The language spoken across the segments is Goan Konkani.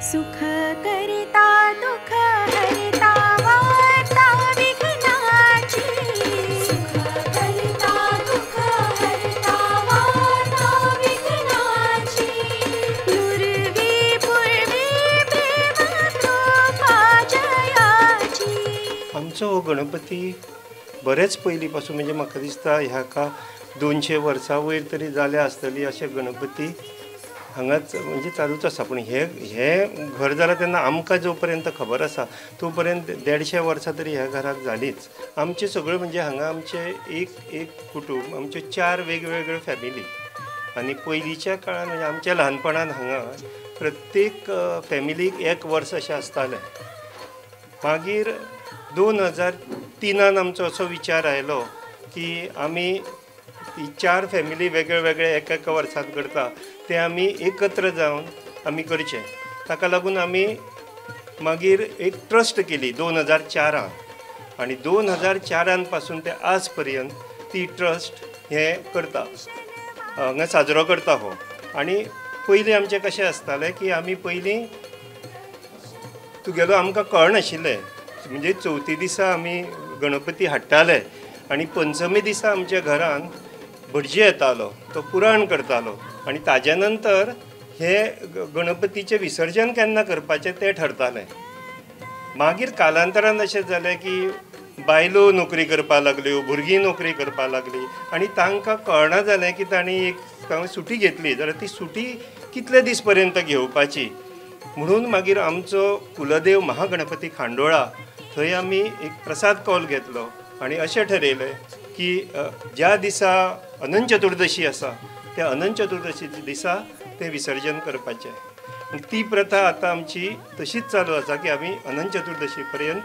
सुख करिता दुःख हरिता वार्ता विघ्नाची। सुख करिता दुःख हरिता वार्ता विघ्नाची। नुरवी पूर्वी प्रेम कृपा जयाची। आमचो हो गणपती बरेच पयलीं पासून म्हणजे म्हाका दिसता ह्याका 200 वर्सां वयर तरी जाल्या आसतली अशे गणपती हांगाच म्हणजे चालूच आसा। पूण हे हे घर जालां तेन्ना आमकां जो पर्यंत खबर आसा तो पर्यंत 150 वर्सां तरी ह्या घराक जालीच। आमचे सगळे म्हणजे हांगा आमचे एक एक कुटूंब आमचे 4 वेगवेगळे फॅमिली आनी पयलींच्या काळान म्हणजे आमच्या ल्हानपणान हांगा प्रत्येक फॅमिलीक एक वर्स अशें आसतालें। मागीर 2003 आमचो असो विचार आयलो की आमी 4 फॅमिली वेगळे वेगळे एका एका वर्सांत करता ते आमी एकत्र जावन आमी करचे। ताका लागून आमी मागीर एक ट्रस्ट केली 2004 आनी 2004 पासून ते आज पर्यंत ती ट्रस्ट हे करता, हांगा साजरो करता हो। आनी पयलीं आमचें कशें आसतालें की आमी पयलीं तुगेलो आमकां कळनाशिल्लें म्हणजे चवथी दिसा आमी गणपती हाडटाले आनी पंचमी दिसा आमच्या घरान भटजी येतालो, तो पुराण करतालो आनी ताज्या नंतर हे गणपतीचें विसर्जन केन्ना करपाचें तें ठरतालें। मागीर कालांतरान अशें जालें की बायलो नोकरी करपाक लागल्यो, भुरगीं नोकरी करपाक लागलीं आनी तांकां कळना जालें की तांणी एक सुटी घेतली जाल्यार ती सुटी कितले दीस पर्यंत घेवपाची म्हणून मागीर आमचो कुलदेव महागणपती खांडोळा थंय आमी एक प्रसाद कॉल घेतलो आनी अशें ठरयलें की ज्या दिसा अनंत चतुर्दशी आसा त्या अनंत चतुर्दशी दिसा तें विसर्जन करपाचें। ती प्रथा आतां आमची तशीच चालू आसा की आमी अनंत चतुर्दशी पर्यंत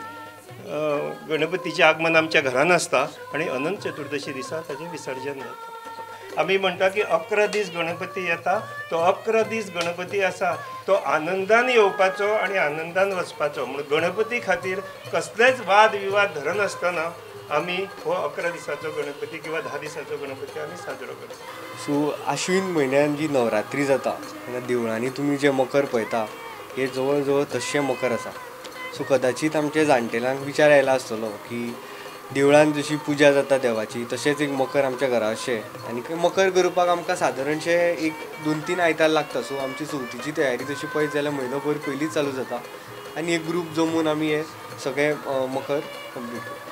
गणपतीचें आगमन आमच्या घरान आसता आनी अनंत चतुर्दशी दिसा ताचें विसर्जन जाता। आमी म्हणटा की 11 दीस गणपती येता, तो 11 दीस गणपती आसा तो आनंदान येवपाचो आनी आनंदान वचपाचो। म्हणून गणपती खातीर कसलेच वाद विवाद धरनासतना आमी हो 11 दिसाचो गणपती किंवा 10 दिसाचो गणपती आमी साजरो करता। सो आश्विन म्हयन्यान जी नवरात्री जाता तेन्ना देवळांनी तुमी जे मकर पळयता हे जवळ जवळ तशें मकर आसा। सो कदाचीत आमच्या जाणटेल्यांक विचार आयला आसतलो की देवळान जशी पुजा जाता देवाची तशेंच एक मकर आमच्या घरा अशें आनी मकर करपाक आमकां सादारणशें एक 2-3 आयतार लागता। सो आमची चवथीची तयारी तशी पळयत जाल्यार म्हयनोभर पयलींच चालू जाता आनी एक ग्रूप जमून आमी हे सगळे मकर कंप्लीट करता।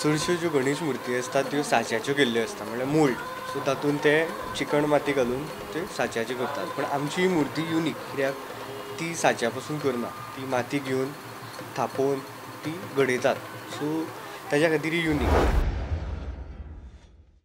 चडश्यो ज्यो गणेश मुर्ती आसता त्यो साच्याच्यो केल्ल्यो आसता, म्हणल्यार मोल्ड। सो तातूंत ते चिकण माती घालून ते साच्याच्यो करतात, पण आमची ही मुर्ती युनीक कित्याक ती साच्या पासून करना, ती माती घेवन थापोवन ती घडयतात। सो ताज्या खातीर ही युनीक।